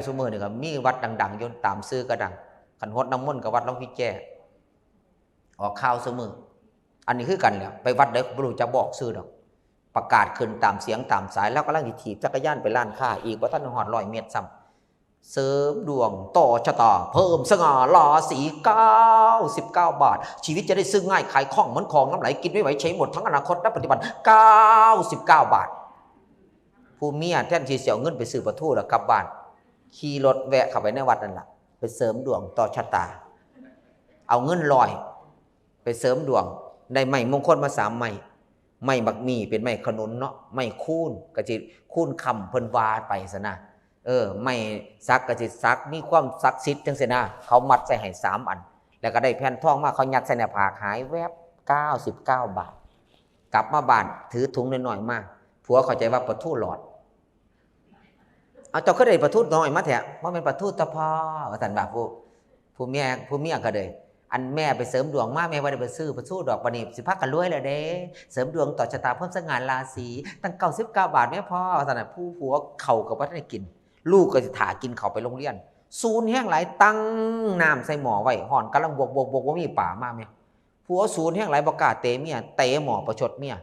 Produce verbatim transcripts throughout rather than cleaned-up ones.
ซุมื้อนี่ก็มีวัดดังๆอยู่ตามซื่อก็ดัง คันฮดน้ำมนต์ก็วัดหลวงพี่แจ้ ออกข่าวซุมื้อ อันนี้คือกันแหละ ไปวัดใดก็บ่รู้จักบอกชื่อดอก ประกาศขึ้นตามเสียงตามสาย แล้วกำลังสิถีบจักรยานไปร้านค้า อีกบ่ทันฮอดร้อยเมตรซ้ำ เสริมดวงต่อชะตา เพิ่มสง่าราศี เก้าสิบเก้าบาท ชีวิตจะได้ซื้อง่ายขายคล่องเหมือนของน้ำไหล กินไม่ไหวใช้หมดทั้งอนาคตและปัจจุบัน เก้าสิบเก้าบาท ผู้เมียแทนที่สิเอาเงินไปซื้อปลาทูแล้วกลับบ้าน ขี่รถแวะเข้าไปในวัดนั่นล่ะ ไปเสริมดวงต่อชะตา เอาเงินร้อยไปเสริมดวง ได้ไม้มงคลมาสามไม้ ไม้บักมี่เป็นไม้ขนุนเนาะ ไม้คูนก็สิคูนคำเพิ่นว่าไปซะนะ เออ ไม้สักก็สิสักมีความศักดิ์สิทธิ์จังซี่นะ เขามัดใส่ให้สามอัน แล้วก็ได้แผ่นทองมา เขายัดใส่หน้าผาก หายแวบ เก้าสิบเก้าบาท กลับมาบ้านถือถุงน้อยๆมา ผัวเข้าใจว่าปลาทูหลอด เอา เจ้าคือได้ปลาทูน้อยมาแท้ บ่แม่นปลาทูตะพอ ว่าซั่นว่าผู้ ผู้เมีย ผู้เมียก็เลย อันแม่ไปเสริมดวงมา แม่บ่ได้ไปซื้อปลาทูดอก บัดนี้สิพากันรวยแล้วเด้ เสริมดวงต่อชะตาเพิ่มสง่าราศี ตั้งเก้าสิบเก้าบาทแม่พ่อ ว่าซั่นน่ะ ผู้ผัวเข้าก็บ่ทันได้กิน ลูกก็สิถ่ากินเข้าไปโรงเรียน สูนแฮงหลาย ตั้งน้ำใส่หม้อไว้ ฮ้อนกำลังบวกๆๆ บ่มีปลามาแม่ ผัวสูนแฮงหลาย บ่กล้าเตะเมีย เตะหม้อประชดเมีย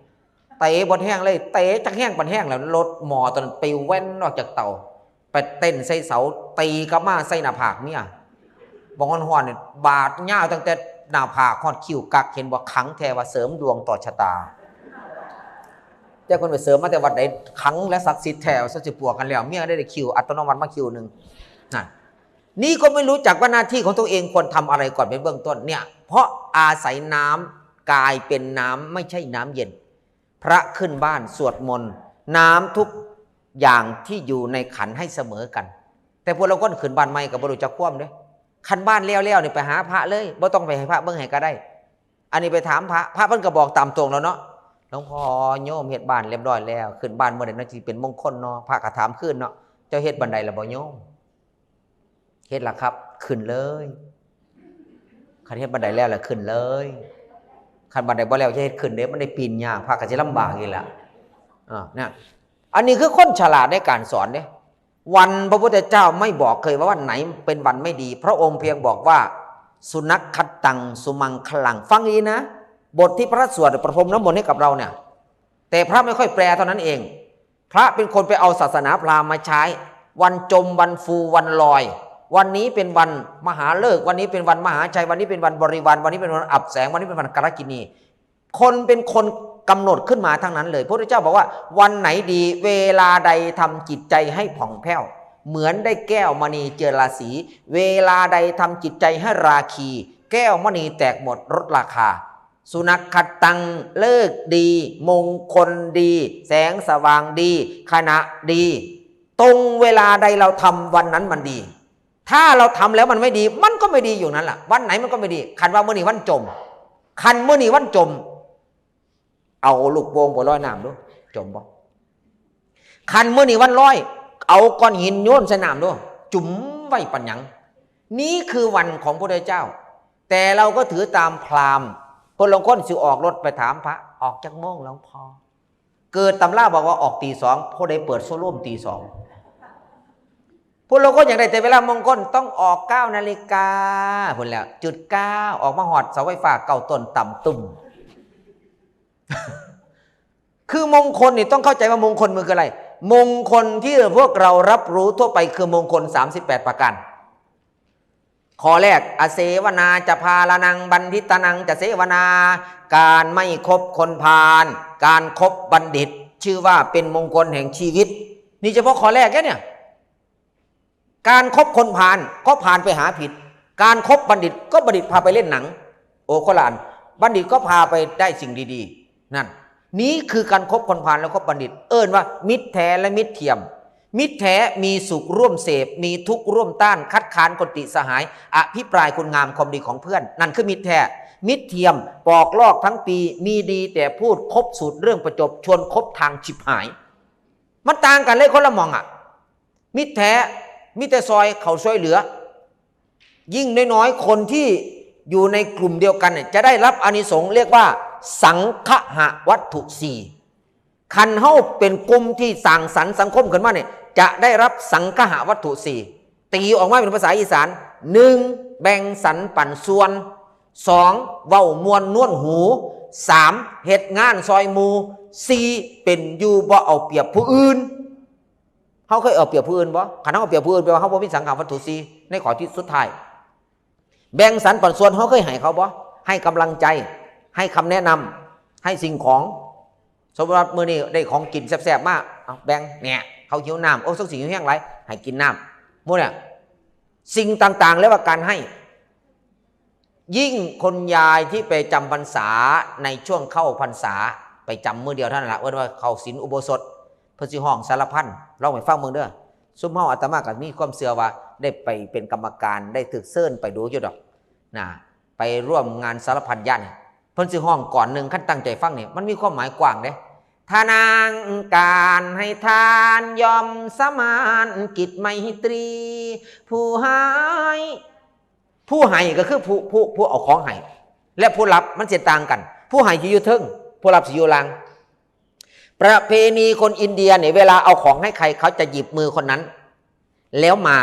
เตะบ่แฮงเลย เตะจักแฮงปานแฮงแล้ว รถหม้อตอนนั้นปลิวแว่นออกจากเตา ไปเต้นใส่เสา ตีกลับมาใส่หน้าผากเมีย บ่ฮ้อนๆนี่ บาดยาวตั้งแต่หน้าผากฮอดคิ้วกั๊ก เห็นบ่ ขังแท้ ว่าเสริมดวงต่อชะตา แต่คนไปเสริมมาแต่วัดใด ขังและศักดิ์สิทธิ์แท้ ซะสิปวกกันแล้ว เมียได้คิ้วอัตโนมัติมาคิ้วหนึ่ง นั่น นี่ก็ไม่รู้จักว่าหน้าที่ของตัวเองควรทำอะไรก่อนเป็นเบื้องต้นเนี่ย เพราะอาศัยน้ำกลายเป็นน้ำไม่ใช่น้ำเย็น พระขึ้นบ้านสวดมนต์ น้ำทุกอย่างที่อยู่ในขันให้เสมอกัน แต่พวกลางคนขึ้นบ้านใหม่ก็บ่รู้จักความเด้ คันบ้านแล้วๆนี่ไปหาพระเลย บ่ต้องไปให้พระเบิ่งให้ก็ได้ อันนี้ไปถามพระ พระเพิ่นก็บอกตามตรงแล้วเนาะ หลวงพ่อ โยมเฮ็ดบ้านเรียบร้อยแล้ว ขึ้นบ้านมื้อใดเนาะสิเป็นมงคลเนาะ พระก็ถามคืนเนาะ เจ้าเฮ็ดบันไดแล้วบ่โยม เฮ็ดละครับ ขึ้นเลย คันเฮ็ดบันไดแล้วล่ะขึ้นเลย คันบันไดบ่แล้วจะเฮ็ดขึ้นเด้ มันได้ปีนยาก พระก็สิลำบากอีกล่ะ อ่า นะ อันนี้คือคนฉลาดในการสอนเด้ วันพระพุทธเจ้าไม่บอกเคยว่าวันไหนเป็นวันไม่ดี พระองค์เพียงบอกว่า สุนัขขัตตังสุมังคลัง ฟังดีนะ บทที่พระสวดประพรมน้ำมนต์ให้กับเราเนี่ย แต่พระไม่ค่อยแปลเท่านั้นเอง พระเป็นคนไปเอาศาสนาพราหมณ์มาใช้ วันจม วันฟู วันลอย วันนี้เป็นวันมหาฤกษ์ วันนี้เป็นวันมหาชัย วันนี้เป็นวันบริวาร วันนี้เป็นวันอับแสง วันนี้เป็นวันกาลกิณี คนเป็นคนกำหนดขึ้นมาทั้งนั้นเลย พระพุทธเจ้าบอกว่าวันไหนดี เวลาใดทำจิตใจให้ผ่องแผ้ว เหมือนได้แก้วมณีเจลาสี เวลาใดทำจิตใจให้ราคี แก้วมณีแตกหมดลดราคา สุนัขขัตตัง ฤกษ์ดี มงคลดี แสงสว่างดี ขณะดี ตรงเวลาใดเราทำวันนั้นมันดี ถ้าเราทำแล้วมันไม่ดี มันก็ไม่ดีอยู่นั่นแหละ วันไหนมันก็ไม่ดี คันว่ามื้อนี้วันจม คันมื้อนี้วันจม เอาลูกโป่งไปลอยน้ำดู จมบ่ คันมื้อนี้วันลอย เอาก้อนหินโยนใส่น้ำดู จุ่มไว้ปัญญัง นี่คือวันของพระพุทธเจ้า แต่เราก็ถือตามพราหมณ์ พวกลางคนสิออกรถไปถามพระ ออกจักโมงหลวงพ่อ เกิดตำราบอกว่าออกตีสอง ผู้ใดเปิดโชว์รูมตีสอง พวกลางคนอยากได้แต่เวลามงคล ต้องออกเก้านาฬิกา พุ้นแหละ จุดเก้า ออกมาฮอดเสาไฟฟ้าเก้าต้นต่ำตุ่ม คือมงคลนี่ต้องเข้าใจว่ามงคลมันคืออะไร มงคลที่พวกเรารับรู้ทั่วไปคือมงคล สามสิบแปด ประการ ข้อแรก อเสวนาจะพาลานัง บัณฑิตานังจะเสวนา การไม่คบคนพาล การคบบัณฑิต ชื่อว่าเป็นมงคลแห่งชีวิต นี่เฉพาะข้อแรกแค่เนี่ย การคบคนพาลก็พาลไปหาผิด การคบบัณฑิตก็บัณฑิตพาไปเล่นหนัง โอ้ คนละอัน บัณฑิตก็พาไปได้สิ่งดีๆ นั่น นี่คือการคบคนพาลและคบบัณฑิต เอิ้นว่ามิตรแท้และมิตรเทียม มิตรแท้มีสุขร่วมเสพ มีทุกข์ร่วมต้าน คัดค้านคนติสหาย อภิปรายคุณงามความดีของเพื่อน นั่นคือมิตรแท้ มิตรเทียม ปอกลอกทั้งปี มีดีแต่พูด คบสูตรเรื่องประจบ ชวนคบทางฉิบหาย มันต่างกันเลยคนละหม่องอะ มิตรแท้ มีแต่ซอยเขาช่วยเหลือ ยิ่งน้อยๆ คนที่อยู่ในกลุ่มเดียวกันเนี่ย จะได้รับอานิสงส์เรียกว่า สังคหวัตถุสี่ คันเฮาเป็นกลุ่มที่สร้างสรรค์สังคมขึ้นมาเนี่ย จะได้รับสังคหวัตถุสี่ ตีออกมาเป็นภาษาอีสาน หนึ่ง แบ่งสรรปันส่วน สอง เว้าม่วนนวลหู สาม เฮ็ดงานซอยหมู่ สี่ เป็นอยู่บ่เอาเปรียบผู้อื่น เฮาเคยเอาเปรียบผู้อื่นบ่ คันเฮาเอาเปรียบผู้อื่น แปลว่าเฮาบ่มีสังฆาวัตถุสี่ ในข้อที่สุดท้าย แบ่งสรรปันส่วน เฮาเคยให้เขาบ่ ให้กำลังใจ ให้คำแนะนำ ให้สิ่งของ สมมติว่ามื้อนี้ได้ของกินแซ่บๆมา เอาแบ่ง เนี่ย เขาหิวน้ำ โอ้ สงสิหิวแฮงหลาย ให้กินน้ำ หมู่เนี่ย สิ่งต่างๆ เรียกว่าการให้ ยิ่งคนยายที่ไปจำพรรษาในช่วงเข้าพรรษา ไปจำมื้อเดียวเท่านั้นละ เอิ้นว่าเข้าศีลอุโบสถ เพิ่นสิฮ้องสารพัน ลองไปฟังเบิ่งเด้อ ซุมเฮาอาตมาก็มีความเชื่อว่าได้ไปเป็นกรรมการ ได้ถูกเชิญไปดูอยู่ดอก นะ ไปร่วมงานสารพันยะนี่ เพิ่นสิฮ้องกลอนหนึ่ง คันตั้งใจฟังนี่ มันมีความหมายกว้างเด้ ถ้านางการให้ทานย่อมสมานกิจไมตรี ผู้ให้ ผู้ให้ก็คือผู้ ผู้ ผู้เอาของให้ และผู้รับมันสิต่างกัน ผู้ให้สิอยู่เทิง ผู้รับสิอยู่ล่าง ประเพณีคนอินเดียเนี่ย เวลาเอาของให้ใคร เขาจะหยิบมือคนนั้น แล้วมา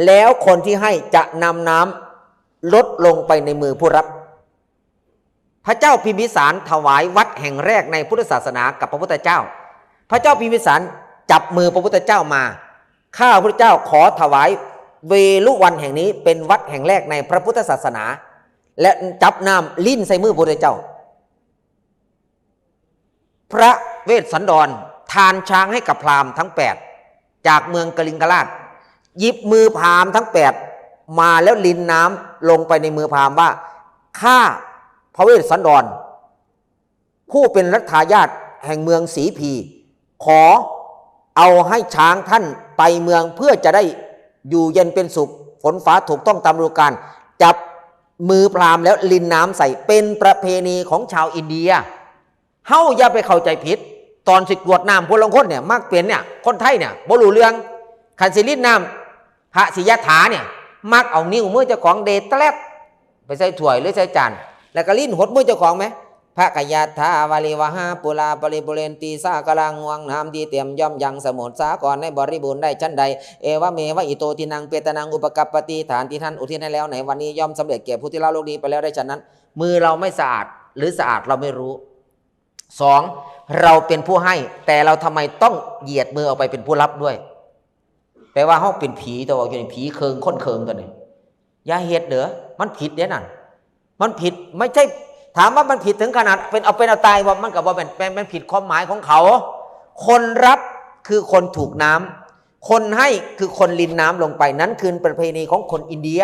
แล้วคนที่ให้จะนำน้ำลดลงไปในมือผู้รับ พระเจ้าพิมพิสารถวายวัดแห่งแรกในพุทธศาสนากับพระพุทธเจ้า พระเจ้าพิมพิสารจับมือพระพุทธเจ้ามา ข้าพระพุทธเจ้าขอถวายเวฬุวันแห่งนี้เป็นวัดแห่งแรกในพระพุทธศาสนา และจับน้ำลิ่นใส่มือพระพุทธเจ้า พระเวสสันดรทานช้างให้กับพราหมณ์ทั้งแปด จากเมืองกลิงกราช หยิบมือพราหมณ์ทั้งแปดมาแล้วลินน้ำลงไปในมือพราหมณ์ว่า ข้าพระเวสสันดร ผู้เป็นรัชทายาทแห่งเมืองสีพี ขอเอาให้ช้างท่านไปเมืองเพื่อจะได้อยู่เย็นเป็นสุข ฝนฟ้าถูกต้องตามฤดูกาล จับมือพราหมณ์แล้วลินน้ำใส่ เป็นประเพณีของชาวอินเดีย เฮาอย่าไปเข้าใจผิด ตอนสิกรวดน้ำพวกลางคนเนี่ย มักเป็นเนี่ย คนไทยเนี่ย บ่รู้เรื่อง คันสิลินน้ำพระสิยะถาเนี่ย มักเอานิ้วมือเจ้าของเดะแตรดไปใส่ถ้วยหรือใส่จาน แล้วก็ลินหดมือเจ้าของไหม พระกยาถาวาริวหาปุราปริปุเรนตีสากลัง ห่วงน้ำที่เต็มย่อมยังสมุทรสาครให้บริบูรณ์ได้ฉันใด เอวะเมวะอิโตทินังเปตานังอุปกัปปติ ทานที่ท่านอุทิศให้แล้วในวันนี้ย่อมสำเร็จแก่ผู้ที่ละโลกนี้ไปแล้วได้ฉันนั้น มือเราไม่สะอาดหรือสะอาดเราไม่รู้ สอง เราเป็นผู้ให้ แต่เราทำไมต้องเหยียดมือออกไปเป็นผู้รับด้วย แปลว่าเฮาเป็นผี แต่ว่าอยู่ในผีเคิงคนเคิงตัวนี้ อย่าเฮ็ดเด้อ มันผิดเด้นั่น มันผิด ไม่ใช่ ถามว่ามันผิดถึงขนาดเป็นเอาเป็นเอาตายบ่ มันก็บ่แม่น แม่น มันผิดความหมายของเขา คนรับคือคนถูกน้ำ คนให้คือคนลินน้ำลงไป นั้นคือประเพณีของคนอินเดีย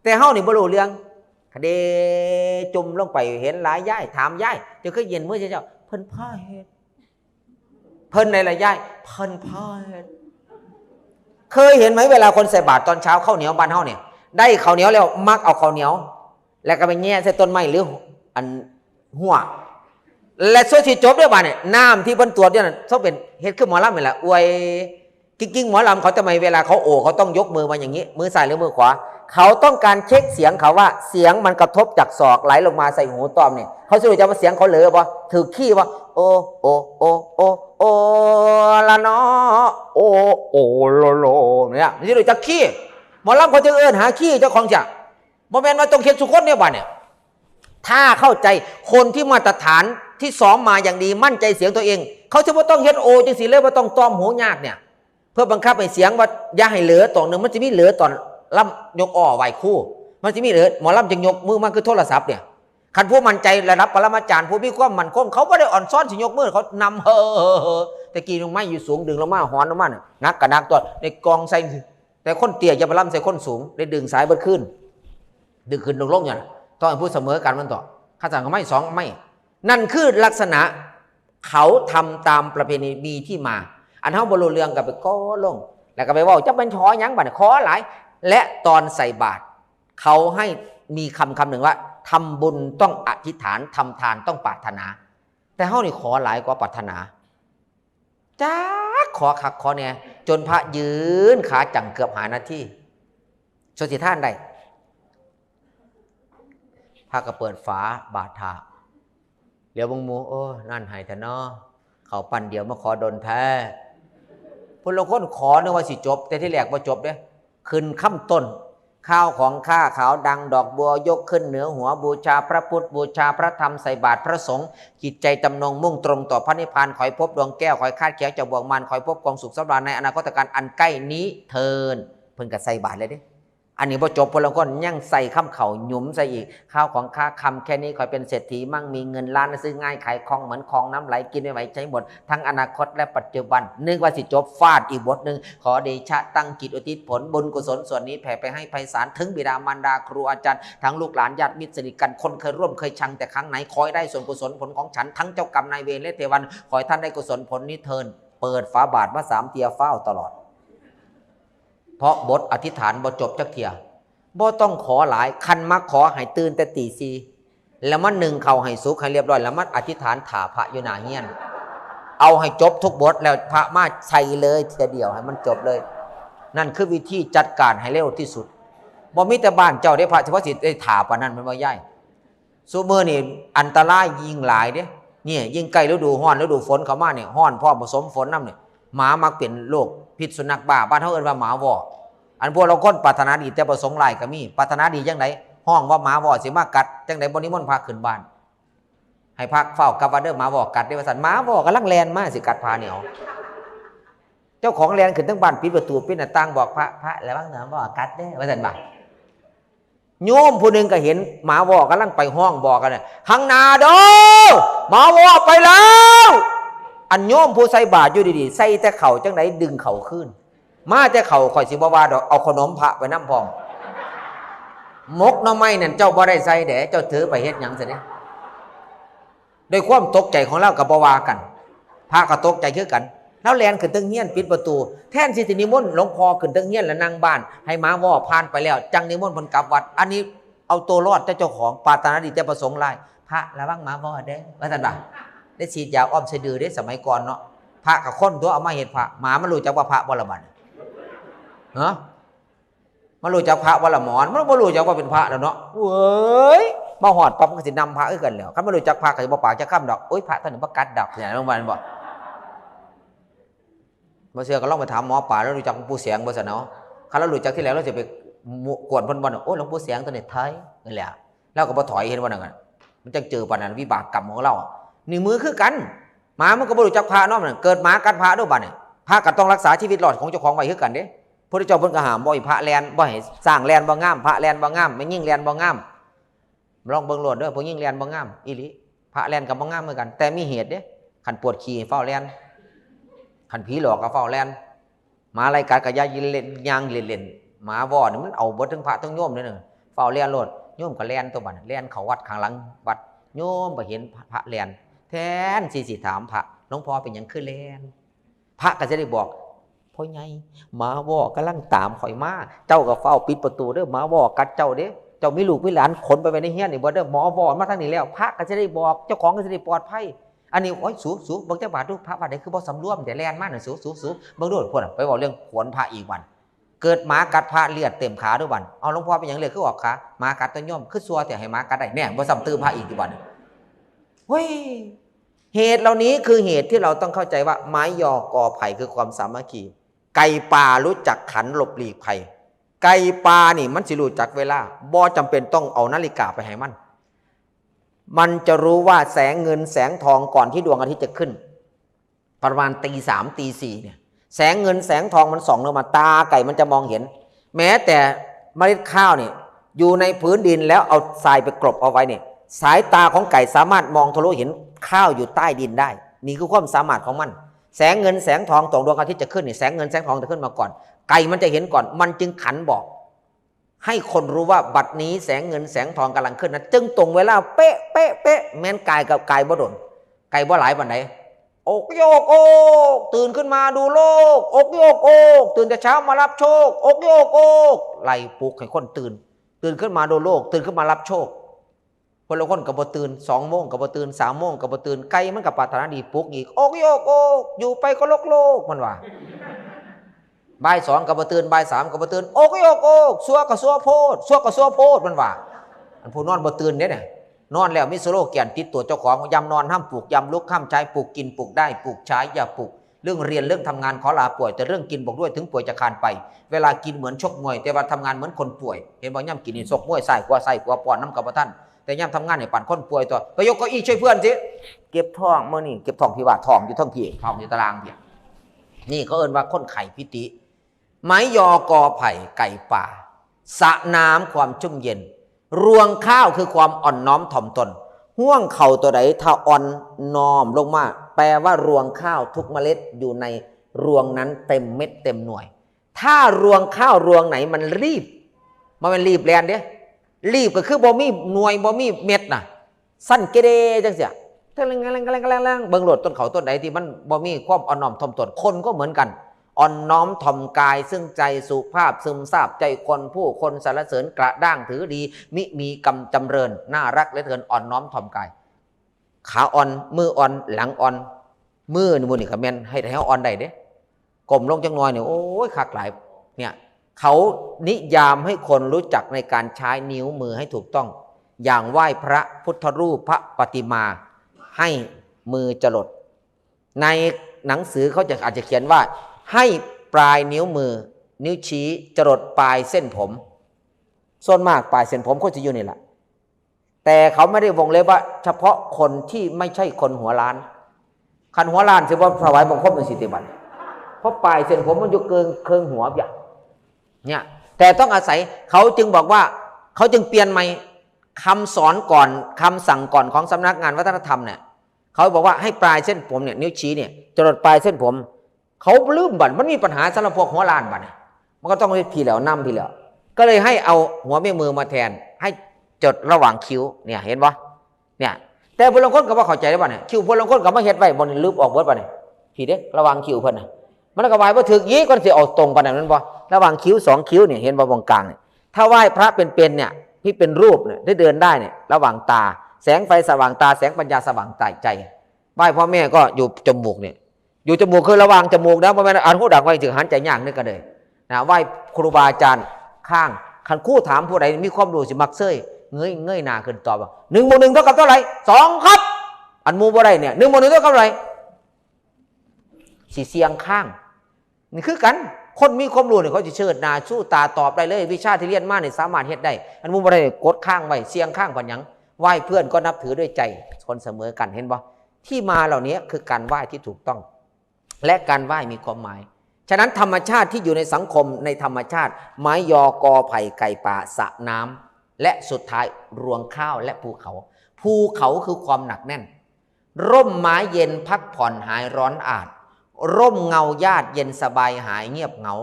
แต่เฮานี่บ่รู้เรื่อง เดะจุ่มลงไป เห็นหลายยาย ถามยาย เจ้าคือเย็นมื้อเช้า เพิ่นพาเฮ็ด เพิ่นในละยาย เพิ่นพาเฮ็ด เคยเห็นไหม เวลาคนใส่บาตรตอนเช้า ข้าวเหนียวบ้านเฮาเนี่ย ได้ข้าวเหนียวแล้วมักเอาข้าวเหนียว แล้วก็ไปแหย่ใส่ต้นไม้หรืออันฮวก และซั่วสิจบเด้อบาดเนี่ย น้ำที่เพิ่นตรวจอยู่นั่น ซั่วเป็นเฮ็ดคือหมอลำนี่แหละ อวย จริงๆ หมอลำเขาทำไมเวลาเขาโอเขาต้องยกมือมาอย่างนี้ มือซ้ายหรือมือขวา เขาต้องการเช็คเสียงเขาว่าเสียงมันกระทบจากศอกไหลลงมาใส่หูตอมเนี่ย เขาสิรู้จักว่าเสียงเขาเหลอบ่ ถือคีย์บ่ โอ โอ โอ โอ โอ ละเนาะ โอ โอ โล โล เนี่ย มันสิรู้จักคีย์ หมอลำเขาจะเอิ้นหาคีย์เจ้าของจ้ะ บ่แม่นว่าต้องเฮ็ดทุกคนเนี่ยบาดเนี่ย ถ้าเข้าใจคนที่มาตรฐานที่ซ้อมมาอย่างดี มั่นใจเสียงตัวเอง เขาจะบ่ต้องเฮ็ดโอจังซี่เลย บ่ต้องตอมหูยากเนี่ย เพื่อบังคับให้เสียงว่าอย่าให้เหลอตอนหนึ่ง มันจะมีเหลอตอนลำยกอ้อไหว้ครู มันจะมีเหลอ หมอลำจึงยกมือมาคือโทรศัพท์เนี่ย คันผู้มั่นใจระดับปรมาจารย์ ผู้มีความมั่นคง เขาบ่ได้อ่อนซ้อนสิยกมือ เขานำ เฮ้อ แต่กี้ลงไม้อยู่สูง ดึงลงมา หอนลงมาเนี่ย หนักก็หนักตัว ในกองใส่ แต่คนเตี้ยอย่าไปลำใส่คนสูง ได้ดึงสายเบิดขึ้น ดึงขึ้นดึงลงอย่างนั้น ต้องให้ผู้เสมอกันมันต่อ ข้าสั่งเขาไม่สองไม่ นั่นคือลักษณะ เขาทำตามประเพณีมีที่มา อันเฮาบ่รู้เรื่องก็ไปก่อลง แล้วก็ไปเว้า จักเป็นขอหยังบัดนี้ ขอหลาย และตอนใส่บาตร เขาให้มีคำคำหนึ่งว่า ทำบุญต้องอธิษฐาน ทำทานต้องปรารถนา แต่เฮานี่ขอหลายกว่าปรารถนา จักขอคักขอแน่ จนพระยืนขาจั่งเกือบห้านาที ซั่วสิทานได้ พระก็เปิดฝาบาตรถา เหลียวเบิ่งหมู่ โอ้ นั่นให้แท้เนาะ เข้าปั้นเดียวมาขอดนแท้ ผู้ลางคนขอนึกว่าสิจบ แต่ที่แรกบ่จบเด้ ขึ้นค้ำต้น ข้าวของข้าขาวดังดอกบัวยกขึ้นเหนือหัว บูชาพระพุทธ บูชาพระธรรม ใส่บาตรพระสงฆ์ จิตใจจำนงมุ่งตรงต่อพระนิพพาน ขอให้พบดวงแก้ว ขอให้คาดแคล้วจากบ่วงมาร ขอให้พบความสุขสำราญในอนาคตการอันใกล้นี้เทอญ เพิ่นก็ใส่บาตรเลยเด้ อันนี้บ่จบ พลคนยังใส่คำเขาหยุมใส่อีก ข้าวของข้าคำแค่นี้ ขอให้เป็นเศรษฐีมั่งมีเงินล้าน ซื้อง่ายขายคล่องเหมือนคลองน้ำไหล กินไม่ไหวใช้หมด ทั้งอนาคตและปัจจุบัน นึกว่าสิจบ ฟาดอีกบทหนึ่ง ขอเดชะตั้งจิตอุทิศผลบุญกุศลส่วนนี้ แผ่ไปให้ไพศาลถึงบิดามารดาครูอาจารย์ ทั้งลูกหลานญาติมิตรสนิทกัน คนเคยร่วมเคยชังแต่ครั้งไหน ขอให้ได้ส่วนกุศลผลของฉัน ทั้งเจ้ากรรมนายเวรและเทวัน ขอให้ท่านได้กุศลผลนี้เทอญ เปิดฝาบาตรมาสามเทื่อ ฟ้าวตลอด เพราะบทอธิษฐานบ่จบจักเทื่อ บ่ต้องขอหลาย คันมาขอให้ตื่นแต่ตีสี่ แล้วมานึ่งข้าวให้สุกให้เรียบร้อย แล้วมาอธิษฐานถ่าพระอยู่หน้าเฮียน เอาให้จบทุกบท แล้วพระมาใส่เลยเทื่อเดียว ให้มันจบเลย นั่นคือวิธีจัดการให้เร็วที่สุด บ่มีแต่บ้านเจ้าเด้ พระเฉพาะสิได้ถ่าปานนั้น แม่นบ่ยาย ซุมื้อนี่อันตรายยิ่งหลายเด้ เนี่ย ยิ่งใกล้ฤดูร้อนฤดูฝนเข้ามาเนี่ย ร้อนพร้อมผสมฝนนำเนี่ย หมามักเป็นโรคพิษสุนัขบ้า บ้านเฮาเอิ้นว่าหมาวอก อันพวกลางคนปรารถนาดีแต่ประสงค์ร้ายก็มี ปรารถนาดีจั่งใด ฮ้องว่าหมาวอกสิมากัด จั่งใดบ่นิมนต์พระขึ้นบ้าน ให้พระฟ้าวกลับวัดเด้อ หมาวอกกัดเด้อ ว่าซั่น หมาวอกกำลังแล่นมาสิกัดพระเนี่ย เจ้าของแล่นขึ้นเทิงบ้าน ปิดประตูปิดหน้าต่าง บอกพระ พระระวังหนามวอกกัดเด้อ ว่าซั่นบ่า โยมผู้หนึ่งก็เห็นหมาวอกกำลังไปฮ้องบอกกันน่ะ "ข้างหน้าเด้อ หมาวอกไปแล้ว" อันโยมผู้ใส่บาตรอยู่ดีๆ ใส่แต่ข้าว จั่งใดดึงข้าวคืน มาแต่ข้าว ข้อยสิบ่ว่าดอก เอาขนมพระไปนำพร้อม หมกหน่อไม้นั่นเจ้าบ่ได้ใส่เด้ เจ้าถือไปเฮ็ดหยังซะเด้ ด้วยความตกใจของลาวก็บ่ว่ากัน พระก็ตกใจคือกัน ลาวแล่นขึ้นเทิงเฮียน ปิดประตู แทนที่สินิมนต์หลวงพ่อขึ้นเทิงเฮียนแล้วนั่งบ้าน ให้หมาวอกผ่านไปแล้ว จั่งนิมนต์เพิ่นกลับวัด อันนี้เอาตัวรอดแต่เจ้าของ ปรารถนาดีแต่ประสงค์ร้าย "พระระวังหมาวอกเด้อ" ว่าซั่นว่า ได้ฉีดยาอ้อมสะดือเด้ สมัยก่อนเนาะ พระก็คนตัวเอามาเฮ็ดพระ หมามันรู้จักว่าพระบ่ล่ะบัดนี้ ฮะ มันรู้จักพระบ่ล่ะหมอน มันบ่รู้จักว่าเป็นพระแล้วเนาะ เว้ย มาฮอดปั๊บมันก็สินำพระคือกันแหล้ว คันมันรู้จักพระก็สิบ่ปากจักคำดอก "โอ๊ย พระท่านนี่บ่กัดดอก" เนี่ย มันว่า มันบ่ บ่เชื่อก็ลองไปถามหมอปลา แล้วรู้จักหลวงปู่แสงบ่ซั่นเนาะ คันลาวรู้จักทีแรกลาวสิไปกวนเพิ่นบ่ "โอ๊ย หลวงปู่แสงตัวนี้ถอย" นั่นแหละ ลาวก็บ่ถอย เห็นบ่นั่นน่ะ มันจั่งเจอปานนั้น วิบากกรรมของลาวอะ นี่มือคือกัน หมามันก็บ่รู้จักพระเนาะ เกิดหมากัดพระเด้อบัดนี้ พระก็ต้องรักษาชีวิตรอดของเจ้าของไว้คือกันเด้ พุทธเจ้าเพิ่นก็ห้ามบ่ให้พระแล่น บ่ให้ช้างแล่นบ่งาม พระแล่นบ่งาม แม่ญิงแล่นบ่งาม ลองเบิ่งโลดเด้อ ผู้ญิงแล่นบ่งามอีหลี พระแล่นก็บ่งามเหมือนกัน แต่มีเหตุเด้ คันปวดขี้ให้ฟ้าวแล่น คันผีหลอกก็ฟ้าวแล่น หมาไล่กัดก็อย่าเล่น ย่างเล่นๆ หมาวอกนี่มันเอาเบิดทั้งพระทั้งโยมเด้อ ฟ้าวแล่นโลด โยมก็แล่นตัวบัด แล่นเข้าวัดข้างหลังวัด โยมไปเห็นพระแล่น แทนที่สิถามพระ "หลวงพ่อเป็นหยังคือแล่น" พระก็จะได้บอก "พ่อใหญ่ หมาวอกกำลังตามข้อยมา เจ้าก็ฟ้าวปิดประตูเด้อ หมาวอกกัดเจ้าเด้ เจ้ามีลูกมีหลานขนไปไว้ในเฮียนนี่บ่เด้อ หมาวอกมาทางนี้แล้ว" พระก็จะได้บอก เจ้าของก็จะได้ปลอดภัย อันนี้ "โอ๊ย สู สู เบิ่งจักบาดดู พระวัดใดคือบ่สำรวม แต่แล่นมาน่ะ สู สู สู เบิ่งดู" พุ่นน่ะ ไปเว้าเรื่องขวนพระอีกวัน เกิดหมากัดพระเลือดเต็มขาเด้อบัด "เอา หลวงพ่อเป็นหยังเลือดคือออกขา" "หมากัดตัวโยม คือซัวแต่ให้หมากัดได้" แน่ บ่ซ้ำตื่นพระอีกติบัด เฮ้ย เหตุเหล่านี้คือเหตุที่เราต้องเข้าใจว่าไม้ยอกอไผ่คือความสามัคคี ไก่ป่ารู้จักขันหลบหลีกภัย ไก่ป่านี่มันสิรู้จักเวลา บ่จำเป็นต้องเอานาฬิกาไปให้มัน มันจะรู้ว่าแสงเงินแสงทองก่อนที่ดวงอาทิตย์จะขึ้น ประมาณตีสามตีสี่เนี่ย แสงเงินแสงทองมันส่องลงมา ตาไก่มันจะมองเห็น แม้แต่เมล็ดข้าวเนี่ยอยู่ในพื้นดินแล้วเอาทรายไปกลบเอาไว้เนี่ย สายตาของไก่สามารถมองทะลุเห็นข้าวอยู่ใต้ดินได้ นี่คือความสามารถของมัน แสงเงินแสงทองตรงดวงอาทิตย์จะขึ้นเนี่ย แสงเงินแสงทองจะขึ้นมาก่อน ไก่มันจะเห็นก่อน มันจึงขันบอก ให้คนรู้ว่าบัดนี้แสงเงินแสงทองกำลังขึ้นนะ จึงตรงเวลาเป๊ะเป๊ะเป๊ะ แม่นไก่กับไก่บ่โดน ไก่บ่หลายปานใด อกโยกโอก ตื่นขึ้นมาดูโลก อกโยกโอก ตื่นแต่เช้ามารับโชค อกโยกโอก ไล่ปลุกให้คนตื่น ตื่นขึ้นมาดูโลก ตื่นขึ้นมารับโชค คนละคนก็บ่ตื่น สองโมงก็บ่ตื่น สามโมงก็บ่ตื่น ไก่มันก็ปรารถนาดีปลุกอีก อกโยกโอก อยู่ไปก็โลกโลก มันว่า บ่ายสองก็บ่ตื่น บ่ายสามก็บ่ตื่น อกโยกโอก ซัวก็ซัวโพด ซัวก็ซัวโพด มันว่า อันผู้นอนบ่ตื่นเด้เนี่ย นอนแล้วมีสโลแกนติดตัวเจ้าของ ยามนอนห้ามปลุก ยามลุกห้ามใช้ ปลุกกินปลุกได้ ปลุกใช้อย่าปลุก เรื่องเรียนเรื่องทำงานขอลาป่วย แต่เรื่องกินบอกด้วยถึงป่วยจะคลานไป เวลากินเหมือนชกมวย แต่ว่าทำงานเหมือนคนป่วย เห็นบ่ ย่ำกินนี่ชกมวย ซ้ายขวา ซ้ายขวา ป้อนน้ำกับบ่ทัน แต่ย่ำทำงานเนี่ยปานคนป่วยตัว ไปยกเก้าอี้ช่วยเพื่อนสิ เก็บท้องมื้อนี้ เก็บท้องที่ว่าท้องอยู่เทิงพี้ ท้องอยู่ตารางพี้ นี่เขาเอิ้นว่าคนไข้พิติ ไม้ยอกอไผ่ไก่ป่า สระน้ำความชุ่มเย็น รวงข้าวคือความอ่อนน้อมถ่อมตน ห่วงเข่าตัวใดถ้าอ่อนน้อมลงมา แปลว่ารวงข้าวทุกเมล็ดอยู่ในรวงนั้นเต็มเม็ดเต็มหน่วย ถ้ารวงข้าวรวงไหนมันรีบ มันเป็นรีบแลนเด้ รีบก็คือบ่มีหน่วยบ่มีเม็ดน่ะ สั้นเกเรจังเสีย เบิ่งโลดต้นเขาต้นใดที่มันบ่มีความอ่อนน้อมถ่อมตน คนก็เหมือนกัน อ่อนน้อมถ่อมกายซึ่งใจสุภาพ ซึมซาบใจคน ผู้คนสรรเสริญกระด้างถือดี มิมีกำจำเริญ น่ารักเหลือเกิน อ่อนน้อมถ่อมกาย ขาอ่อน มืออ่อน หลังอ่อน มือนี่ มื้อนี่ก็แม่น ให้ ให้เฮาอ่อนได้เด้ ก้มลงจักหน่อยนี่ โอ้ย คักหลาย เนี่ย เขานิยามให้คนรู้จักในการใช้นิ้วมือให้ถูกต้อง อย่างไหว้พระพุทธรูป พระปฏิมา ให้มือจรด ในหนังสือเขาจะ อาจจะเขียนว่า ให้ปลายนิ้วมือ นิ้วชี้จรดปลายเส้นผม ส่วนมากปลายเส้นผมเขาจะอยู่นี่แหละ แต่เขาไม่ได้วงเล็บว่าเฉพาะคนที่ไม่ใช่คนหัวล้าน คันหัวล้านสิบ่ถวายบังคมจังซี่ติบัด เพราะปลายเส้นผมมันอยู่เกินเคิงหัวอย่าง เนี่ย แต่ต้องอาศัย เขาจึงบอกว่า เขาจึงเปลี่ยนใหม่ คำสอนก่อน คำสั่งก่อนของสำนักงานวัฒนธรรมเนี่ย เขาบอกว่าให้ปลายเส้นผมเนี่ย นิ้วชี้เนี่ย จรดปลายเส้นผม เขาลืมบัด มันมีปัญหาสำหรับพวกหัวล้านบัดเนี่ย มันก็ต้องไปพี้แล้ว นำพี้แล้ว ก็เลยให้เอาหัวแม่มือมาแทน ให้จดระหว่างคิ้ว เนี่ย เห็นบ่ เนี่ย แต่ผู้ลางคนก็บ่เข้าใจได้บัดเนี่ย คิ้วผู้ลางคนก็มาเฮ็ดไว้ บ่นี่ลืมออกเบิดบัดเนี่ย พี้เด้ ระหว่างคิ้วเพิ่นน่ะ มันก็ไหว้บ่ถูกอีก ก่อนสิเอาตรงปานนั้น แม่นบ่ ระหว่างคิ้วสองคิ้วเนี่ย เห็นบ่ วงกลางเนี่ย ถ้าไหว้พระเป็นๆเนี่ย ที่เป็นรูปเนี่ย ที่เดินได้เนี่ย ระหว่างตา แสงไฟสว่างตา แสงปัญญาสว่างใจ ไหว้พ่อแม่ก็อยู่จมูกเนี่ย อยู่จมูกคือระหว่างจมูกนะ บ่แม่นอันหูดังไว้ถึงหันใจยากนึกก็เลยนะ ไหว้ครูบาอาจารย์ข้าง คันครูถามผู้ใดมีความรู้สิมักเซย เงย เงยหน้าขึ้นตอบว่า "หนึ่งบวกหนึ่งเท่ากับเท่าไหร่" "สองครับ" อันหมู่บ่ได้เนี่ย "หนึ่งบวกหนึ่งเท่ากับเท่าไหร่" สิเสี่ยงข้าง นี่คือกัน คนมีความรู้เนี่ยเขาสิเชิดหน้าชูตาตอบได้เลย วิชาที่เรียนมาเนี่ยสามารถเฮ็ดได้ อันหมู่บ่ได้เนี่ยกดข้างไว้ เสี่ยงข้างปานหยัง ไหว้เพื่อนก็นับถือด้วยใจ คนเสมอกัน เห็นบ่ ที่มาเหล่านี้คือการไหว้ที่ถูกต้อง และการไหว้มีความหมาย ฉะนั้นธรรมชาติที่อยู่ในสังคม ในธรรมชาติ ไม้ยอกอไผ่ไก่ป่า สระน้ำ และสุดท้ายรวงข้าวและภูเขา ภูเขาคือความหนักแน่น ร่มไม้เย็นพักผ่อนหายร้อนอาบ ร่มเงาญาติเย็นสบายหายเงียบเหงา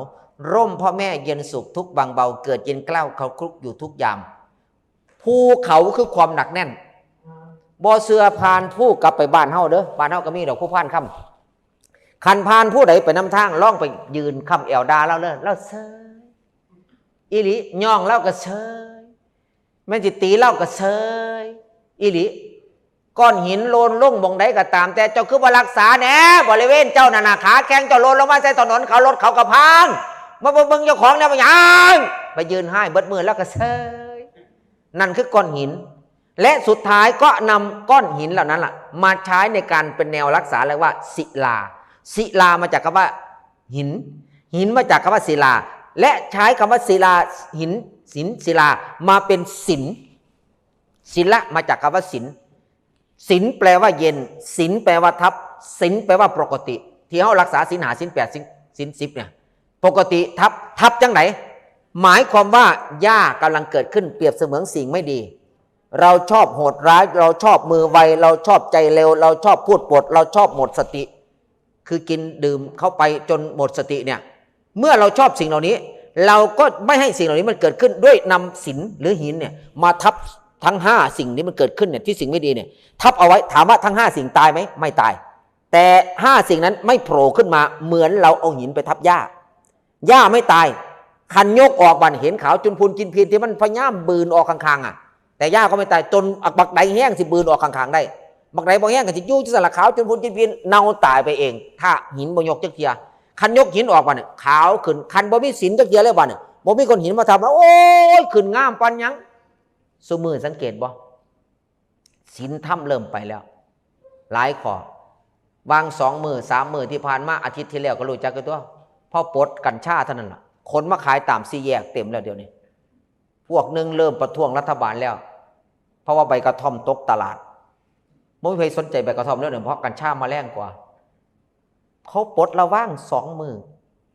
ร่มพ่อแม่เย็นสุขทุกข์บางเบา เกิดเย็นกล้าวเขาคลุกอยู่ทุกยาม ภูเขาคือความหนักแน่น บ่เชื่อผ่านผู้กลับไปบ้านเฮาเด้อ บ้านเฮาก็มีดอกผู้พานคำ คันผ่านผู้ใดไปนำทาง ลองไปยืนค้ำแอวด่าลาวเด้อ ลาวเซย อีหลี ย่องลาวก็เซย แม่นสิตีลาวก็เซย อีหลี ก้อนหินโลนลงหม่องใดก็ตาม แต่เจ้าคือบ่รักษาแหน่ บริเวณเจ้านั่นน่ะ ขาแข้งเจ้าโลนลงมาใส่ถนนเขา รถเขาก็พัง มาเบิ่งเจ้าของแหน่ บ่หยัง ไปยืนไห้เบิดมื้อลาวก็เซย นั่นคือก้อนหิน และสุดท้ายก็นำก้อนหินเหล่านั้นล่ะ มาใช้ในการเป็นแนวรักษา เรียกว่าศิลา ศิลามาจากคำว่าหิน หินมาจากคำว่าศิลา และใช้คำว่าศิลา หิน ศิล ศิลา มาเป็นศิล ศิล มาจากคำว่าศิล ศิลแปลว่าเย็น ศิลแปลว่าทับ ศิลแปลว่าปกติ ที่เฮารักษาศีลห้า ศีลแปด ศีล ศีลสิบเนี่ย ปกติทับ ทับจังได หมายความว่าหญ้ากำลังเกิดขึ้น เปรียบเสมือนสิ่งไม่ดี เราชอบโหดร้าย เราชอบมือไว เราชอบใจเร็ว เราชอบพูดปด เราชอบหมดสติ คือกินดื่มเข้าไปจนหมดสติเนี่ย เมื่อเราชอบสิ่งเหล่านี้ เราก็ไม่ให้สิ่งเหล่านี้มันเกิดขึ้น ด้วยนำศิลหรือหินเนี่ยมาทับทั้งห้าสิ่งที่มันเกิดขึ้นเนี่ย ที่สิ่งไม่ดีเนี่ย ทับเอาไว้ ถามว่าทั้งห้าสิ่งตายไหม ไม่ตาย แต่ห้าสิ่งนั้นไม่โผล่ขึ้นมาเหมือนเราเอาหินไปทับหญ้า หญ้าไม่ตาย คันยกออกบัดเห็นขาวจุนพูนจินพีนที่มันพยายามบืนออกข้างๆอ่ะ แต่หญ้าก็ไม่ตาย จนบักใดแห้งสิบืนออกข้างๆได้ บักใดบ่แห้งก็สิอยู่จั่งซั่นล่ะ ขาวจุนพูนจินพีน เน่าตายไปเอง ถ้าหินบ่ยกจักเทื่อ คันยกหินออกบัดเนี่ยขาวขึ้น คันบ่มีศิลจักเทื่อเลยบัดเนี่ย บ่มีก้อนหินมาทับ โอ้ย ขึ้นงามปานหยัง ซุมื้อสังเกตบ่ ศีลธรรมเริ่มไปแล้ว หลายข้อ วางสองมือสามมือที่ผ่านมา อาทิตย์ที่แล้วก็รู้จักกันตัว พอปลดกัญชาเท่านั้นล่ะ คนมาขายตามสี่แยกเต็มแล้วเดี๋ยวนี้ พวกหนึ่งเริ่มประท้วงรัฐบาลแล้ว เพราะว่าใบกระท่อมตกตลาด ไม่มีใครสนใจใบกระท่อมแล้วเนี่ย เพราะกัญชามาแรงกว่า เขาปลดระวางสองมือ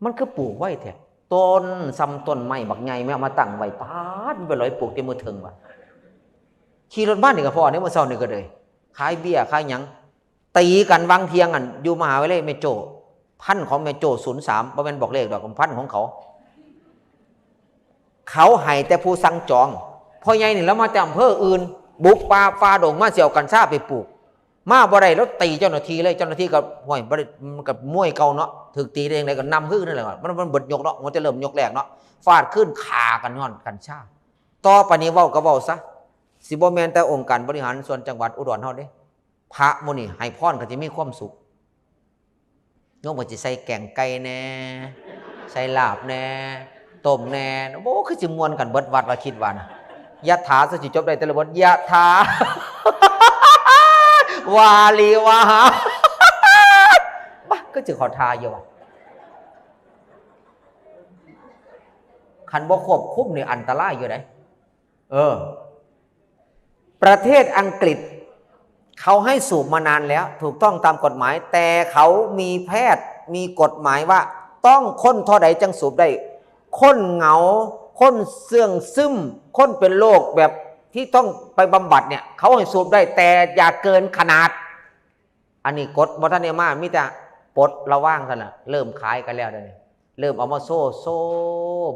มันคือปลูกไว้แท้ ต้นซ้ำต้นไม้บักใหญ่แม่เอามาตั้งไว้ ปาด มันไปลอยปลูกที่มือเทิงวะ ขี่รถบ้านนี่ก็พอเนี่ย เมื่อเช้านี่ก็เลย ขายเบียร์ขายหยัง ตีกันวังเที่ยงอัน อยู่มหาวิทยาลัยแม่โจ้ พันของแม่โจ้ศูนย์สาม บ่แม่นบอกเลขดอก พันของเขา เขาให้แต่ผู้สั่งจอง พ่อใหญ่นี่แล้วมาจากอำเภออื่น บุกป่าฝ่าดงมาเสี่ยวกัญชาไปปลูก มาบ่ได้แล้วตีเจ้าหน้าที่เลย เจ้าหน้าที่ก็ห้วยบ่ได้ มันก็มวยเก่าเนาะ ถืกตีได้ยังไงก็นำคือนั่นแหละ มัน มันเบิดยกเนาะ มันจะเริ่มยกแรกเนาะ ฟาดขึ้นขากันย้อนกัญชา ต่อไปนี้เว้าก็เว้าซะ สิบ่แม่นแต่องค์การบริหารส่วนจังหวัดอุดรเฮาเด้ พระหมู่นี่ให้พรก็สิมีความสุข โยมก็สิใส่แกงไก่แหน่ ใส่ลาบแหน่ ต้มแหน่ โอ้ คือสิม่วนกันเบิดวัดว่าคิดว่านะ ยะถาซะสิจบได้แต่ละบท ยะถา วาลีวาหา บ้า ก็สิขอทาอยู่ว่ะ คันบ่ควบคุมนี่อันตรายอยู่ได๋ เออ ประเทศอังกฤษ เขาให้สูบมานานแล้ว ถูกต้องตามกฎหมาย แต่เขามีแพทย์ มีกฎหมายว่าต้องคนเท่าใดจังสูบได้ คนเหงา คนเสื่องซึม คนเป็นโรคแบบที่ต้องไปบำบัดเนี่ย เขาให้สูบได้ แต่อย่าเกินขนาด อันนี้กฎบ่ทันได้มา มีแต่ปลดระวางเท่านั้น เริ่มขายกันแล้วเดี๋ยวนี้ เริ่มเอามาโซ่ โซ่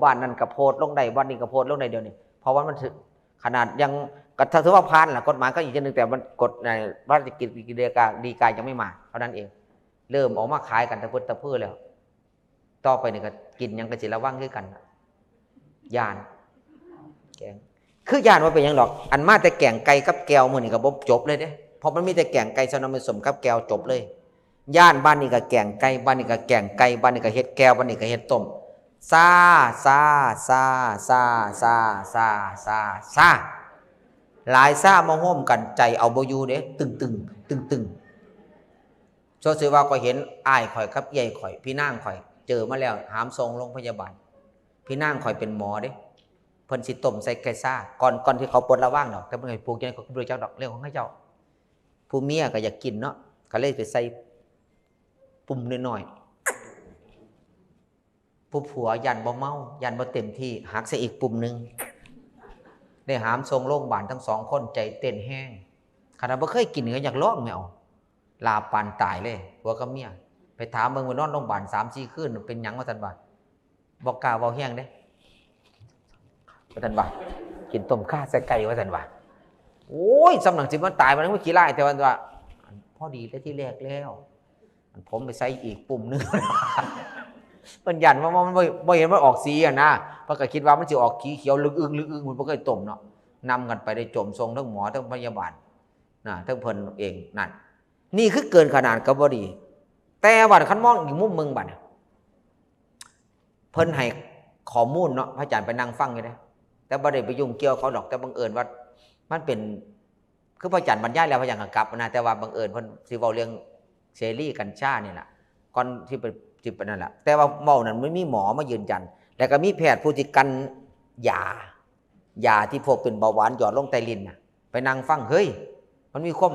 บ้านนั่นก็โพสต์ลงได้ บ้านนี้ก็โพสต์ลงได้เดี๋ยวนี้ เพราะว่ามันถือ ขนาดยัง ก็ถือว่าผ่านล่ะ กฎหมายก็อีกอย่างหนึ่ง แต่มันกฎในพระราชกิจดีกา ดีกายังไม่มา เท่านั้นเอง เริ่มออกมาขายกันตะพึดตะพือแล้ว ต่อไปนี่ก็กินหยังก็สิระวังคือกัน ย่าน แกง คือย้านว่าเป็นหยังดอก อันมาแต่แกงไก่กับแจ่วมื้อนี้ก็บ่จบเลยเด้ เพราะมันมีแต่แกงไก่ใส่น้ำมันส้มกับแจ่วจบเลย ย้านบ้านนี้ก็แกงไก่ บ้านนี้ก็แกงไก่ บ้านนี้ก็เฮ็ดแจ่ว บ้านนี้ก็เฮ็ดต้ม ซ่า ซ่า ซ่า ซ่า ซ่า ซ่า ซ่า ซ่า หลายซ่ามาร่วมกัน ใจเอาบ่อยู่เด้ ตึงๆ ตึงๆ โซเซว่าก็เห็นอ้ายข่อยกับเอื้อยข่อย พี่นางข่อย เจอมาแล้ว หามส่งโรงพยาบาล พี่นางข่อยเป็นหมอเด้ เพิ่นสิต้มใส่แกซ่า ก่อน ก่อนที่เขาปลดระวางดอก แต่เพิ่นให้ปลูกยังไงก็บ่รู้จักดอก เรื่องของเขาเจ้า ผู้เมียก็อยากกินเนาะ ก็เลยไปใส่ปุ่มน้อยๆ ผู้ผัวย่านบ่เมา ย่านบ่เต็มที่ หักใส่อีกปุ่มหนึ่ง ได้หามส่งโรงพยาบาลทั้งสองคน ใจเต้นแฮง ขนาดบ่เคยกินก็อยากลองแหมว ลาบปานตายเลย ผัวกับเมีย ไปถามเบิ่งว่านอนโรงพยาบาลสามสี่คืน เป็นหยังว่าซั่นว่า บ่กล้าเว้าแฮงเด้ ว่าซั่นว่า กินต้มข่าใส่ไก่ว่าซั่นว่า โอ้ย สำนักสิมันตาย มันยังไม่ขี้ร้าย แต่ว่า พอดีแต่ที่แรกแล้ว ผมไปใส่อีกปุ่มหนึ่ง เพิ่นย้านว่ามันบ่ บ่เห็นมันออกสีอะนะ เพิ่นก็คิดว่ามันสิออกสีเขียวลึกอึ้งลึกอึ้ง มันบ่เคยต้มเนาะ นำกันไปได้จมส่งทั้งหมอทั้งพยาบาลนะ ทั้งเพิ่นเองนั่น นี่คือเกินขนาดก็บ่ดี แต่ว่าคันมองอีกมุมหนึ่งบัดเนี่ย เพิ่นให้ข้อมูลเนาะ พระอาจารย์ไปนั่งฟังอยู่เด้ แต่บ่ได้ไปยุ่งเกี่ยวเขาดอก แต่บังเอิญว่ามันเป็น คือพระอาจารย์บรรยายแล้วพระอาจารย์ก็กลับนะ แต่ว่าบังเอิญเพิ่นสิเว้าเรื่องเสรีกัญชานี่ล่ะ ก่อนที่ไป ที่ไปนั่นล่ะ แต่ว่าเว้านั้นมันมีหมอมายืนยัน แล้วก็มีแพทย์ผู้ที่กันยา ยาที่พวกเป็นเบาหวานหยอดลงใต้ลิ้นน่ะ ไปนั่งฟัง เฮ้ย มันมีความ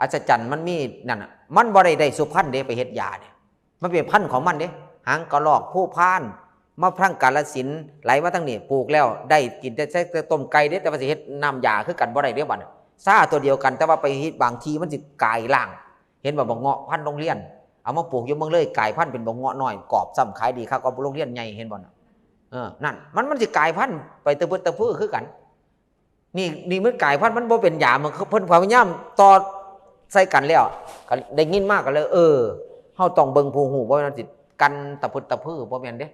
อัศจรรย์ มันมีนั่นน่ะ มันบ่ได้ ได้สุพรรณเด้ ไปเฮ็ดยาเนี่ย มันเป็นพันธุ์ของมันเด้ หางกะรอก ภูพาน มาทางกาฬสินธุ์ ไหลมาทางนี่ ปลูกแล้วได้กินแต่ แต่ต้มไก่เด้ แต่ว่าสิเฮ็ดน้ำยาคือกันบ่ได้เด้บัดนี้ ซ่าตัวเดียวกัน แต่ว่าไปเฮ็ดบางทีมันสิกลายร่าง เห็นบ่ บักเงาะพันธุ์โรงเรียน เอามาปลูกอยู่เมืองเลย กลายพันธุ์เป็นบักเงาะน้อย กรอบ ซ้ำขายดีคักกว่าโรงเรียนใหญ่ เห็นบ่น่ะ เออ นั่น มัน มันสิกลายพันธุ์ไปตะพึดตะพือคือกัน นี่ นี่มันกลายพันธุ์ มันบ่เป็นยา มัน เพิ่นพยายามต่อใส่กันแล้ว ก็ได้ยินมาก็เลย เออ เฮาต้องเบิ่งผู้ฮู้ บ่แม่นว่าสิกันตะพึดตะพือ บ่แม่นเด้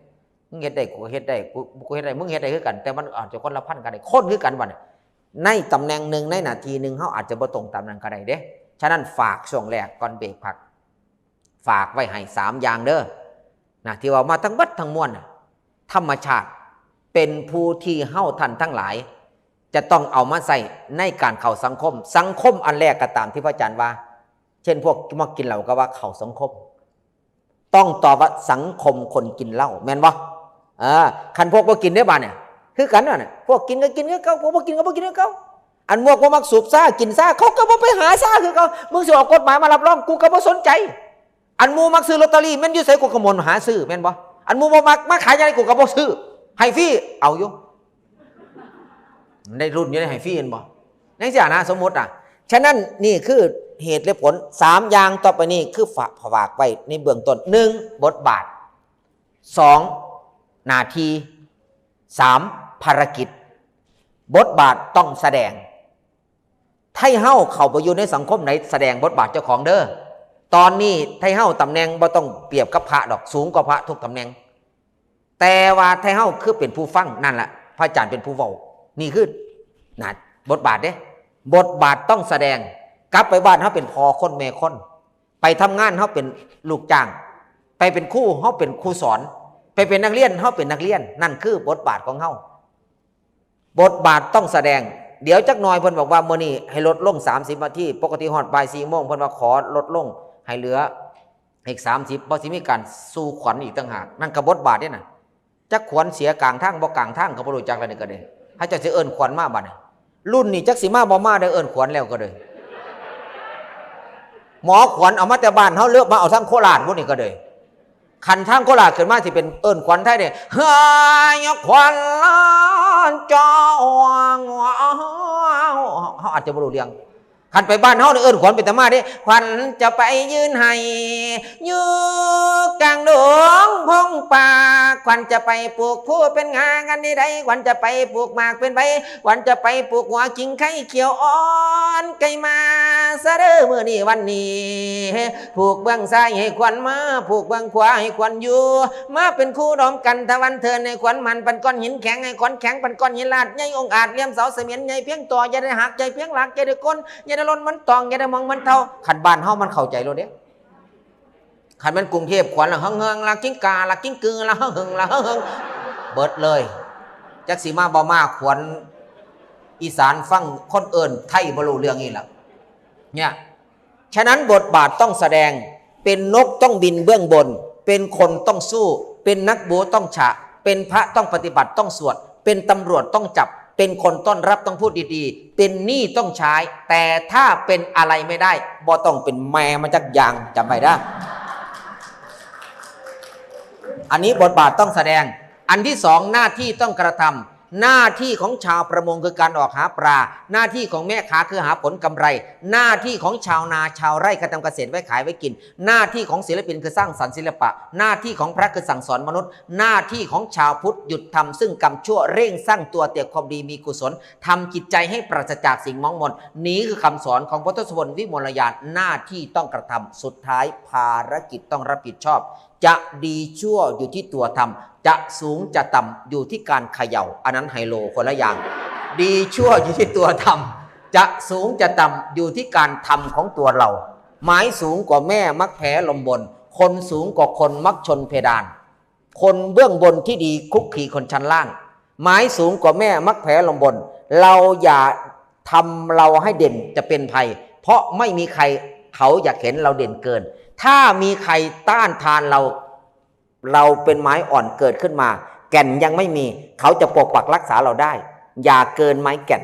มึงเฮ็ดได้ กูก็เฮ็ดได้ กู กูเฮ็ดได้ มึงเฮ็ดได้คือกัน แต่มันอาจจะคนละพันธุ์ก็ได้ คนคือกันบัดนี้ ในตำแหน่งหนึ่ง ในหน้าที่หนึ่ง เฮาอาจจะบ่ตรงตามนั้นก็ได้เด้ ฉะนั้นฝากช่วงแรกก่อนเบรกพัก ฝากไว้ให้สามอย่างเด้อ นะ ที่ว่ามาทั้งเบิดทั้งมวลน่ะ ธรรมชาติเป็นผู้ที่เฮาท่านทั้งหลาย จะต้องเอามาใส่ในการเข้าสังคม สังคมอันแรกก็ตามที่พระอาจารย์ว่า เช่นพวกมักกินเหล้าก็ว่าเข้าสังคม ต้องตอบว่าสังคมคนกินเหล้า แม่นบ่ เออ คันพวกบ่กินได้บาดเนี่ย คือกันนั่นน่ะ พวกกินก็กินคือเก่า พวกบ่กินก็บ่กินคือเก่า อันพวกบ่มักสูบซ่า กินซ่า เขาก็บ่ไปหาซ่าคือเก่า มึงสิออกกฎหมายมารับรอง กูก็บ่สนใจ อันหมู่มักซื้อลอตเตอรี่ แม่นอยู่ไส กูก็หมุนหาซื้อ แม่นบ่ อันหมู่บ่มักมาขายจั่งใด กูก็บ่ซื้อ ให้ฟรี เอาอยู่ ได้รุ่นอยู่ ได้ให้ฟรี แม่นบ่ จั่งซี้นะ สมมุติอ่ะ ฉะนั้นนี่คือเหตุและผล สามอย่างต่อไปนี้คือฝาก ฝากไว้ในเบื้องต้น หนึ่ง บทบาท สอง หน้าที่ สาม ภารกิจ บทบาทต้องแสดง ไทเฮาเข้าไปอยู่ในสังคมไหน แสดงบทบาทเจ้าของเด้อ ตอนนี้ไทเฮาตำแหน่งบ่ต้องเปรียบกับพระดอก สูงกว่าพระทุกตำแหน่ง แต่ว่าไทเฮาคือเป็นผู้ฟัง นั่นแหละ พระอาจารย์เป็นผู้เว้า นี่คือ นะ บทบาทเด้ บทบาทต้องแสดง กลับไปบ้านเฮาเป็นพ่อคนแม่คน ไปทำงานเฮาเป็นลูกจ้าง ไปเป็นครูเฮาเป็นครูสอน ไปเป็นนักเรียนเฮาเป็นนักเรียน นั่นคือบทบาทของเฮา บทบาทต้องแสดง เดี๋ยวจักหน่อยเพิ่นบอกว่ามื้อนี้ให้ลดลงสามสิบนาที ปกติฮอดบ่ายสี่โมง เพิ่นว่าขอลดลงให้เหลืออีกสามสิบ เพราะสิมีการสู่ขวัญอีกต่างหาก นั่นก็บทบาทเด้น่ะ จักขวัญเสียกลางทางบ่กลางทางก็บ่รู้จักแล้วนี่ก็เด้ ถ้าเจ้าสิเอิ้นขวัญมาบัดนี้ รุ่นนี้จักสิมาบ่มาได้ เอิ้นขวัญแล้วก็เด้ หมอขวัญเอามาแต่บ้านเฮา เลือกมาเอาทางโคราชพุ้นนี่ก็เด้ คันทางโคราชขึ้นมาสิเป็นเอิ้นขวัญไทยเด้ เฮ้ยขวัญจองเฮาอาจจะบ่รู้เรื่อง คันไปบ้านเฮานี่เอิ้นขวัญเป็นตามาเด้ ขวัญจะไปยื่นให้ อยู่กลางดงพงป่า ขวัญจะไปปลูกผู้เป็นงากันนี่ใด ขวัญจะไปปลูกหมากเป็นใบ ขวัญจะไปปลูกหัวขิงไข่เขียวอ่อน ไก่มาซะเด้อมื้อนี้วันนี้ ผูกเบื้องซ้ายให้ขวัญมา ผูกเบื้องขวาให้ขวัญอยู่ มาเป็นคู่ดอมกันตะวันเทินให้ขวัญมันปันก้อนหินแข็ง ให้ขวัญแข็งปันก้อนหินลาดใหญ่องอาจเหลี่ยมเสาเสมียนใหญ่เพียงต่อ อย่าได้หัก อย่าเพียงหลัก อย่าได้ก้น อย่าได้ล้นมันตอง อย่าได้มองมันเท่า คันบ้านเฮามันเข้าใจโลดเด้ คันแม่นกรุงเทพฯ ขวัญละเฮืองๆ ละกิ้งกา ละกิ้งกือ ละเฮืองๆ ละเฮืองๆ เบิดเลย จักสิมาบ่มา ขวัญอีสานฟังคนเอิ้นไทยบ่รู้เรื่องนี่ล่ะ เนี่ย ฉะนั้นบทบาทต้องแสดง เป็นนกต้องบินเบื้องบน เป็นคนต้องสู้ เป็นนักบูต้องฉะ เป็นพระต้องปฏิบัติต้องสวด เป็นตำรวจต้องจับ เป็นคนต้อนรับต้องพูดดีๆ เป็นหนี้ต้องใช้ แต่ถ้าเป็นอะไรไม่ได้ บ่ต้องเป็นแม่มาจักอย่าง จำไว้เด้อ อันนี้บทบาทต้องแสดง อันที่สอง หน้าที่ต้องกระทำ หน้าที่ของชาวประมงคือการออกหาปลา หน้าที่ของแม่ค้าคือหาผลกำไร หน้าที่ของชาวนาชาวไร่คือทำเกษตรไว้ขายไว้กิน หน้าที่ของศิลปินคือสร้างสรรค์ศิลปะ หน้าที่ของพระคือสั่งสอนมนุษย์ หน้าที่ของชาวพุทธหยุดทำซึ่งกรรมชั่ว เร่งสร้างตัวแต่ความดีมีกุศล ทำจิตใจให้ปราศจากสิ่งหมองหม่น นี้คือคำสอนของพระทศพลวิมลญาณ หน้าที่ต้องกระทำ สุดท้ายภารกิจต้องรับผิดชอบ จะดีชั่วอยู่ที่ตัวทำ จะสูงจะต่ำอยู่ที่การเขย่า อันนั้นไฮโลคนละอย่าง ดีชั่วอยู่ที่ตัวทำ จะสูงจะต่ำอยู่ที่การทำของตัวเรา ไม้สูงกว่าแม่มักแพ้ลมบน คนสูงกว่าคนมักชนเพดาน คนเบื้องบนที่ดีคุกคีคนชั้นล่าง ไม้สูงกว่าแม่มักแพ้ลมบน เราอย่าทำเราให้เด่นจะเป็นภัย เพราะไม่มีใครเขาอยากเห็นเราเด่นเกิน ถ้ามีใครต้านทานเรา เราเป็นไม้อ่อนเกิดขึ้นมา แก่นยังไม่มี เขาจะปกปักรักษาเราได้ อย่าเกินไม้แก่น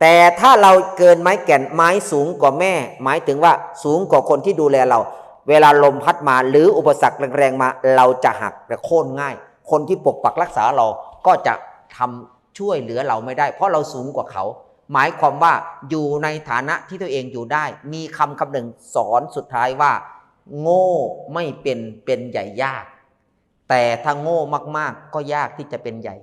แต่ถ้าเราเกินไม้แก่น ไม้สูงกว่าแม่ หมายถึงว่าสูงกว่าคนที่ดูแลเรา เวลาลมพัดมาหรืออุปสรรคแรงๆมา เราจะหักและโค่นง่าย คนที่ปกปักรักษาเราก็จะทำช่วยเหลือเราไม่ได้ เพราะเราสูงกว่าเขา หมายความว่าอยู่ในฐานะที่ตัวเองอยู่ได้ มีคำคำหนึ่งสอนสุดท้ายว่า โง่ไม่เป็นเป็นใหญ่ยาก แต่ถ้าโง่มากๆ ก็ยากที่จะเป็นใหญ่